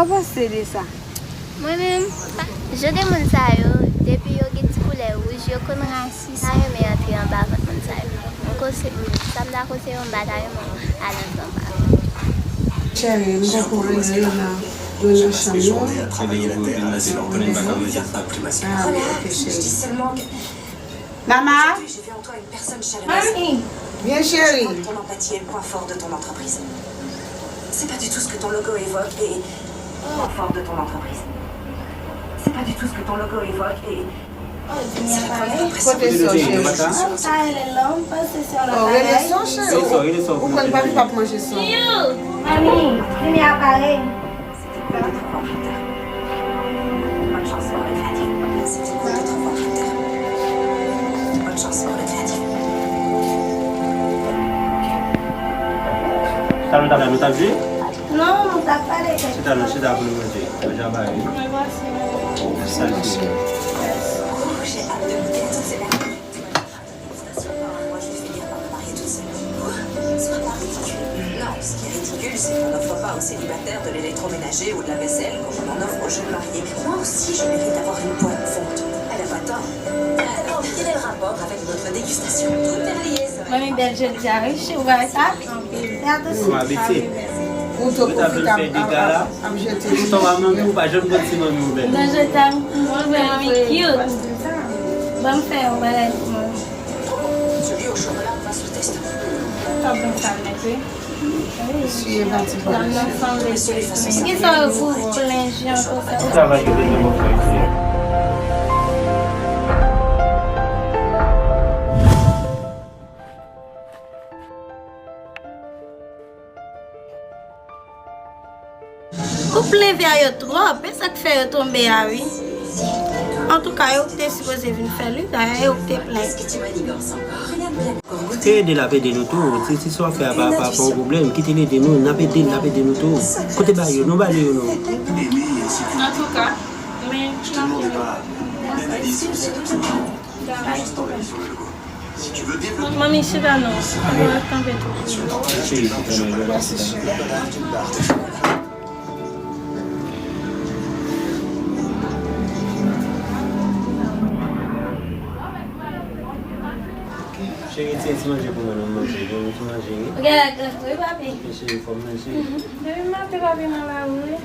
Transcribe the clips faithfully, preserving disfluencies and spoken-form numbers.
Sa w panse de sa? Mwen menm, pa- jan de moun sa yo, depi yo gen ti koulè wouj, yo konn rasis. M pa renmen antre anba vant moun sa yo. Mwen konse- sa m ta konseye w, m pa ta renmen w al antre anba vant. Cheri, m poko rive, yo nan, yo nan chanm yo. Réveiller la terre, c'est leur connaître pas comme média. Ah, ok, cheri. Mama, J'ai vu en toi une personne chaleureuse. Bien chérie. Ton empathie est le point fort de ton entreprise. C'est pas du tout ce que ton logo évoque et. Point fort de ton entreprise. C'est pas du tout ce que ton logo évoque et. C'est la première impression. Kote son, cheri? Sa rele lòm panse se yon Oh, rele bagay. son, cheri. Ou konn papi p ap manje son. Mami, vini apare. Bonne chance pour le créatif. C'était quoi le trou en terre. Bonne chance pour le créatif. Talon, talon, nou t ap jwe? Non, nou t ap pale kèk. Chita non, chita pou nou manje. Manje a bay wi. Sa l ye. Oh, j'ai hâte de goûter à toutes ces merveilles. Félicitations, Laura, moi je vais finir par me marier toute seule. Quoi ? Sois pas ridicule. Non, ce qui est ridicule, c'est qu'on n'offre pas aux célibataires de l'électroménager ou de la vaisselle comme on en offre aux jeunes mariés. Moi aussi, je mérite d'avoir une poêle fonte. Elle a pas tort. Alors, quel est le rapport avec notre dégustation ? Tout est lié, ça va. Mami bèl jodi a, wi, chou, w wè sa? Fè atansyon. Mwen abitye. Ou tou Mwen ta vle pwofite fè dega la. ap, ap jete. Poutan w a manmi, ou pa janm konn si manmi ou bèl. Nan jodi a, mwen vle mami cute. Ban m fè yon bagay pou mwen. Celui au chocolat passe le test. Sa bon sa nèt, wi. Siye pati pa. Nan sanble. Ki sa yo pou plen jan konsa? Travay yo te gen bon fè. Ou plen vè yo twòp, e sa k fè yo tonbe a wi. Antouka, yo k te sipoze vin fè l wi, dayè yo k te plen. Te ede l ap ede nou tou. Si, si sa w ap fè a pa, pa, pa yon pwoblèm, kite l ede nou, n ap ede l, n ap ede nou tou. Kote ba yo? Nou ba li yo non. Antouka, men Manmi, chita non. Mwen ap kanpe tou. Cheri, ti, ti manje pou mwen, non, manje. Bon, ti manje, wi. Ou gen lè grangou, wi, papi. Cheri, fò m manje. Depi maten, papi nan lari, wi.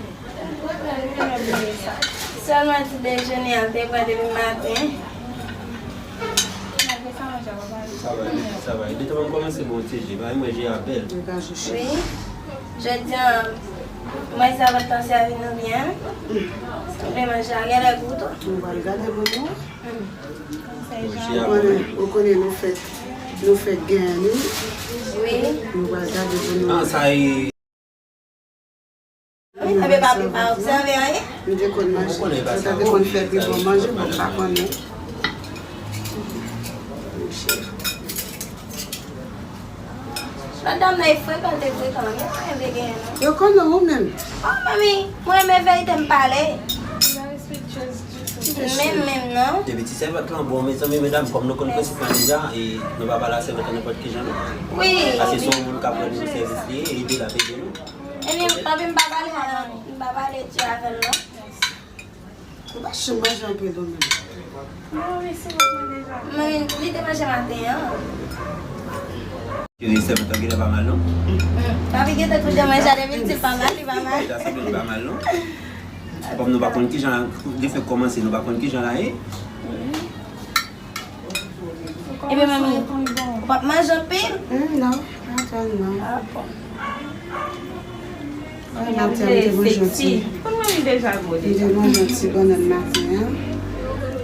Sèlman ti dejene a te pran depi maten. Malgre sa, manje a pa pale. Sa va, sa va. Depi m kòmanse bon ti je, pa mwen je a bèl. Wi. Jodi a, mwen sa pa t sèvi nou byen. Sanble manje a gen lè gou tou. Nou pral gade pou nou. Je a Ou konnen, ou konnen nou fèk, nou fèk gen nou. Wi. Nou pral gade pou nou. Ah, sa e Wi, epi papi pa obsève anyen. M te konn manje. Mwen te konn fè pi bon manje, mwen pa konnen. Madanm nan e frekante frekan, men mwen vle genyen non. Yo konnen ou menm. Oh, manmi, mwen renmen verite m pale. Menm, menm non. Depi ti sèvant lan bon, mezanmi, medam, kòm nou konn prensip lan deja, e nou pa pale a sèvant lan nenpòt ki jan non. Wi. Paske se yon moun k ap rann nou sèvis li ye, e ede l ap ede nou. Epi papi m pa pale, m pa pale di avè l non. Ou pa janm manje anpil ou menm. Mwen, li te manje maten an. Cheri, sèvant lan genlè pa mal non. Papi gentan tou jan manje a, depi l di l pa mal, li pa mal. Li ta sanble li pa mal non. Kòm nou pa konn ki jan, depi kòmanse, nou pa konn ki jan la ye. Ebyen, manmi, ou p ap manje anpil? Hmm, non, pa tèlman. Ah, bon. Maten an, m te manje yon ti, Pou mwen, li deja gwo m te deja. Manje yon ti bannann maten an.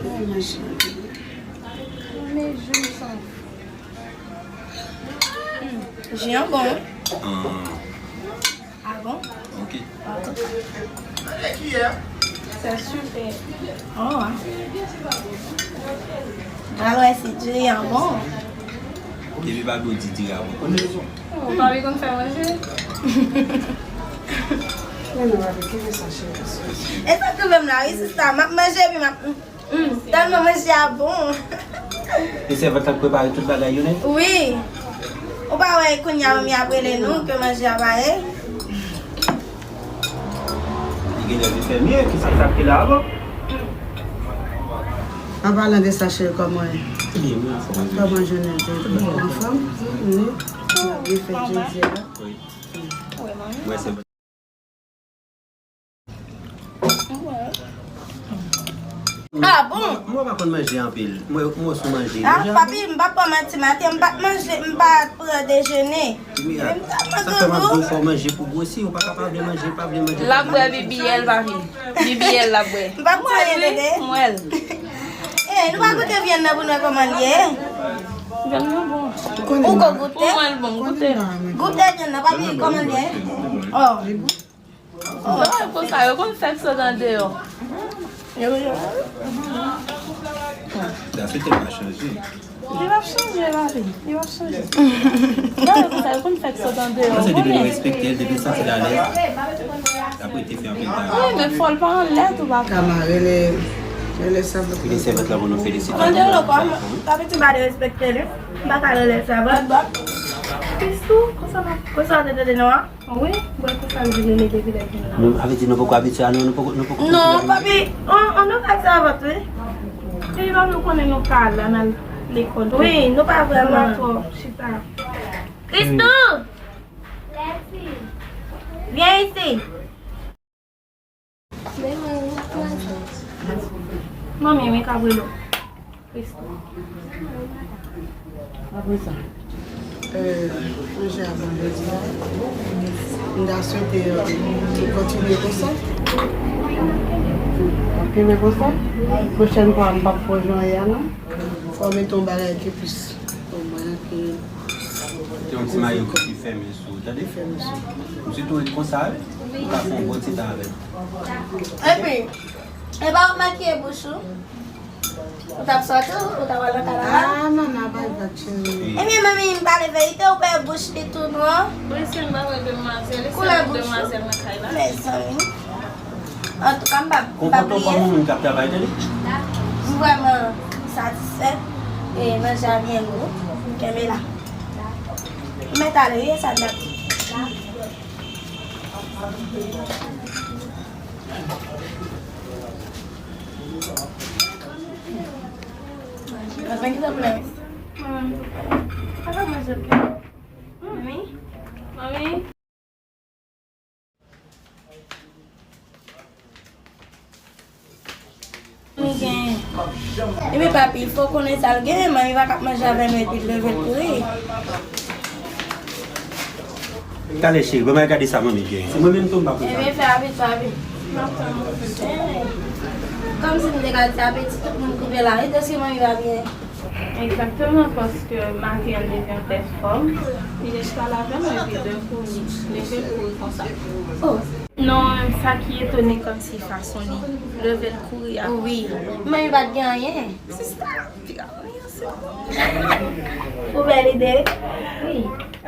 Mwen manje anpil. Men jus an. Ji an bon. Ah, Ah bon? ok. Sa super. Oh. Alò, si diri an bon. Depi pa dou di diri a bon. Ou pa vle konn fè manje? Non, non, papi, kenbe sa, cheri. E sa k rive m la, wi, sista. M ap manje, epi m ap, mm, tèlman manje a bon. E sèvant lan k prepare tout bagay yo nèt? Wi. Ou pa wè kounye a manmi ap rele nou ke manje a pare? Genlè vin fè mye, ki sa k te la avan? An palan de sa, cheri, kòman, kòman jounen te anfòm? Wi, byen fèt jodi a. Wi. Mwen se Ah bon? Mwen pa konn manje anpil. Mwen, mwen sou manje. Ah, papi, m pa pran manti, maten m pa t manje, m pa t pran dejene. Mira, sa fè m ap di w fò w manje pou gwosi, ou pa ka pa vle manje, pa vle manje. L ap bwè B B L, papi. B B L l ap bwè. M pa pran anyen, bebe. M wè l. Eh, nou pa goute vyann nan pou n wè kòman l ye. Vyann nan bon. Ou ko goute? Pou mwen, l bon, goute. Goute vyann nan, papi, kòman l ye? Oh. Lè yo konsa, yo konn fè sòt andeyò. Sa se te pa chanje. Li p ap chanje, papi. Li p ap chanje. Lè yo konsa, yo konn fè sòt andeyò. Sa se depi nou respekte l, depi l santi l alèz, l ap rete fè anpil bagay. Wi, men fò l pa anlè tou, papi. Kama, rele, rele sèvant. Rele sèvant la pou nou felisite. Mande l ankò, papi, ti pa de respekte li. M pa ka rele sèvant. Kristou, konsa, konsa w te tande non an? Wi, bwè konsa l vin rele depi lè l vin la. Nou, sa vle di nou poko abitye a nou, nou poko, nou poko Non, papi, on, on nou pa sèvant, wi. Epi papi, ou konnen nou pa al la, n al lekòl. Wi, nou pa vrèman twò chita. Kristou! Vyen isi. Manmi, wi, k ap rele w. Apre sa, euh, manje a bon jodi a. M ta swete, euh, nou kontinye konsa. N ap kenbe konsa. Pwochèn fwa, m p ap fè w jan w ye a, non. Fò w mete yon bagay ki plis. Omwen, ki Te yon ti mayo ki fèmen sou ou, tande? Ki fèmen sou ou. M sitou ret konsa, wi. Ou ka fè yon bon ti tan avè l. Epi, e pa w makiye bouch ou? Ou t ap sòti, ou t ap al nan kanaval? Ah, manman, bay vag, cheri. Ebyen, manmi, m pale verite, ou pè bouch li tou nwa. Wi, si m pa wè demwazèl, e sèl demwazèl nan kay la. Mezanmi. Antouka, m p ap, m p ap bliye. Konpòte w kòm yon moun k ap travay, tande? M vrèman satisfè. E manje a byen gou. Kenbe la. M mèt ale, wi, e sa m t ap di. Mwen ki sa pou la. Hmm. Sa ka manje byen. Manmi. Manmi. Manmi gen. Epi papi, fò w konnen sa l gen, manmi pa ka ap manje avè nou epi l leve l kouri. Talè cheri, ban m al gade sa manmi gen. Se mwen menm tou m pa konn sa. Ebyen, fè rapid, fè rapid. M ap tann ou. Kòmsi m te ka di sa, apeti tout moun koupe la, wi, deske manmi pa byen. Egzakteman, paske maten an l leve an bèl fòm. Li te chita la avè m, epi de kou, li leve l kouri konsa. Oh. Non, sa ki etone kòmsi fason li leve l kouri a. Wi. Manmi pa t gen anyen. Sista, piga manmi ansanm. Ou bèl ide, wi. Wi.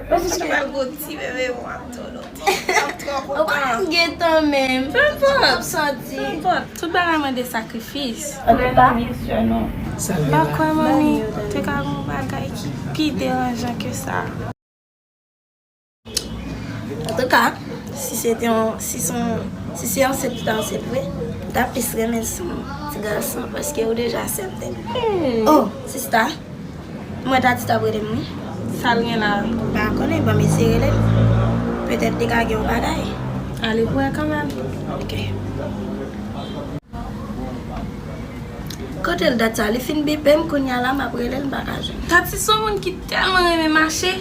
Paske pa gwo ti bebe mwa tou non. Ou pa gen tan menm. Penpòt. Ap sòti. Penpòt. Tout bagay mande sakrifis. Antouka. M pa kwè manmi te ka gen yon bagay ki pi deranjan ke sa. Antouka, si se te yon, si se yon, si se ansent ki ta ansent vre, m ta plis renmen son ti gason, paske ou deja sèten. Hmm. Oh, sista. Mwen Tati t ap rele m, wi. Sa l gen la? M pa konnen, ban m eseye rele l. Petèt li ka gen yon bagay. Ale pou wè kanmenm. Ok. Kote l dat sa? Li fin bipe m, kounye a la m ap rele l, m pa ka jwenn. Tati se yon moun ki tèlman renmen mache.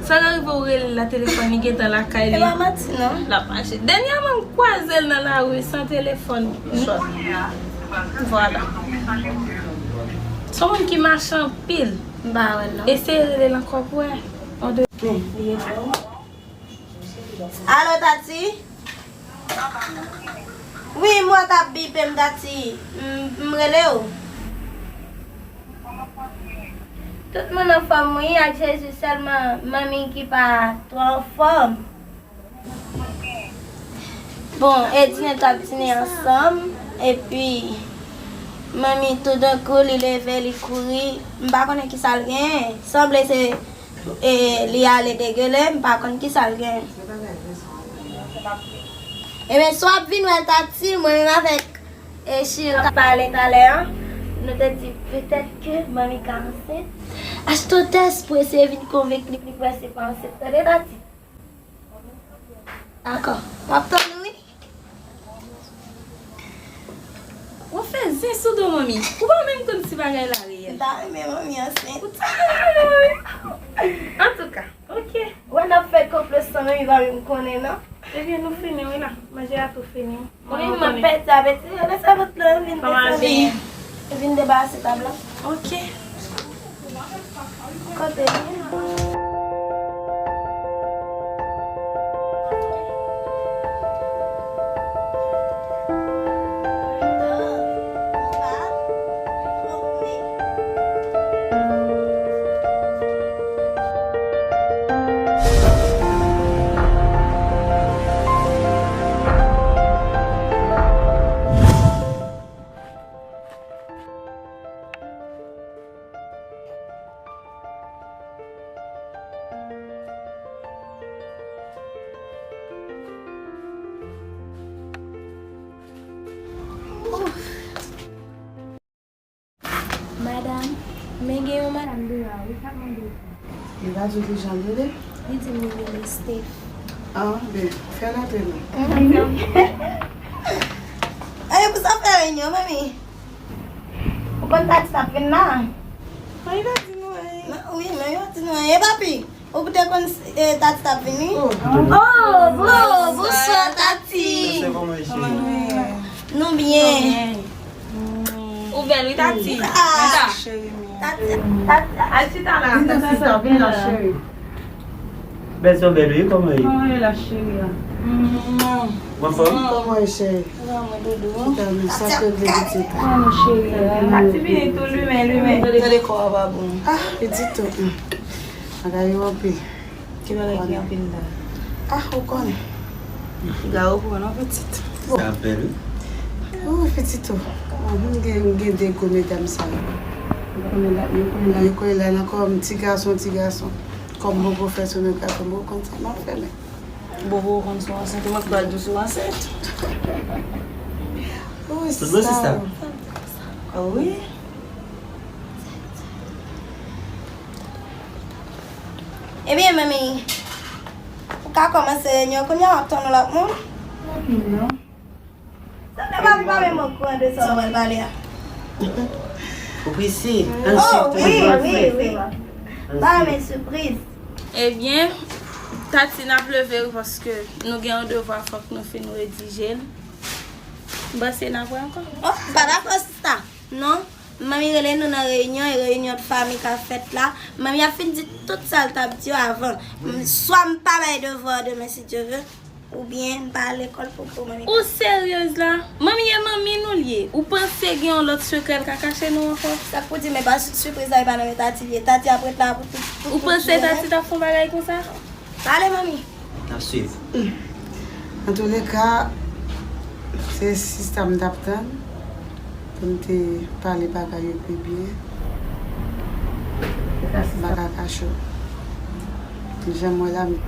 Sa ka rive ou rele l la telefòn, li gentan lakay li. E pa manti, non. L ap mache. Dènyèman, m kwaze l nan lari san telefòn. Vwala. Se yon moun ki mache anpil. M pa wè l, non. Eseye rele l ankò pou wè. On de. Men, li reponn. Alo, Tati? Wi, m wè t ap bipe m, Tati. M, m rele w. Tout moun anfòm, wi, ak Jezi, sèlman manmi ki pa twò anfòm. Bon, e dine t ap dine ansanm, epi manmi toudenkou li leve, li kouri, m pa konnen kisa l genyen. Sanble se, e, li ale degele, m pa konn kisa l genyen. Ebyen, si w ap vin wè Tati, mwen menm avèk, e, Sheila t ap pale talè a, nou te di petèt ke manmi ka ansent. Achte yon tès pou eseye vin konvenk li, li pou wè se pa ansent. Tande, Tati? Dakò. M ap tann ou, wi. Ou fè zen sou do manmi. Ou pa menm konn si bagay la reyèl. M ta renmen manmi ansent. Ou ta renmen manmi. Antouka, ok. Wè n ap fè konplo san manmi pa menm konnen, non. Ebyen, nou fini, wi la. Manje a tou fini. Wi, m ap pèdi apeti. Lè sèvant lan vin desann. Vin debase tab la. Ok. Kote li? Madanm, men gen yon madanm deyò a, wi, k ap mande w. Li pa di w kijan l rele? Li di m li rele Steph. Ah, ben, fè l antre non. Ay, pou sa fè reyinyon, manmi. Ou konn Tati t ap vin la? Mwen pa di nou anyen. Wi, mwen pa di nou anyen, papi. Ou te konn, eh, Tati t ap vini? Oh, oh, bonswa, Tati. Mesye, kòman e, cheri? Nou byen. Ou bèl, wi, Tati. Ah. Tati, Tati, al chita la. Vin la, chita, vin la, cheri. Bèl, sou bèl, wi, kòman e? Kòman e la, cheri a? Ou anfòm? Kòman e, cheri? Chita, sa k rele pitit la? Tati vini tou limen, limen. Gade kò a pa bon. Ah, pitit tou. Bagay yo anpil. Ki bagay ki anpil la? Ah, ou konnen. Piga ou pran non pitit. Sa bèl, wi. Ou pitit ou. Mwen gen, gen de gwo medam sa yo. Yo konnen la, yo konnen la, yo konnen la nan kò m, ti gason, ti gason. Kòm m poko fè sonografi, m poko konn sa m ap fè, men. Bon, bon, konn sou ansent, mwen pral di sou ansent. Wi, sista. Ah, wi. Ebyen, manmi, ou ka kòmanse reyinyon kounye a, w ap tann yon lòt moun? Non. Sa fè papi pa menm okouran de sa w pral pale a. Ou prese? Oh, wi, wi, wi. Pa renmen sipriz. Ebyen, Tati, n ap leve wi, paske nou gen yon devwa, fòk nou fin redije l. M panse n ap wè ankò. Oh, m pa dakò, sista. Non, manmi rele nou nan reyinyon, e reyinyon de fanmi k ap fèt la. Manmi ap fin di tout sa l t ap di yo avan. M, swa m pa bay devwa demen, si Dye ve. Oubyen m pa al lekòl poko manmi. Ou seryez la? Manmi e manmi nou l ye. Ou panse gen yon lòt sekrè l ka kache nou ankò? Sa k pou di, men pa sipriz la, e pa nan men Tati l ye. Tati ap ret la pou tout, tout, tout jounen. Ou panse Tati t ap fè yon bagay konsa? Pale, manmi. N ap swiv. Antouleka, se sista m t ap tann. Pou n te pale bagay yo pi byen. M pa ka kache w. Jan m wè la, m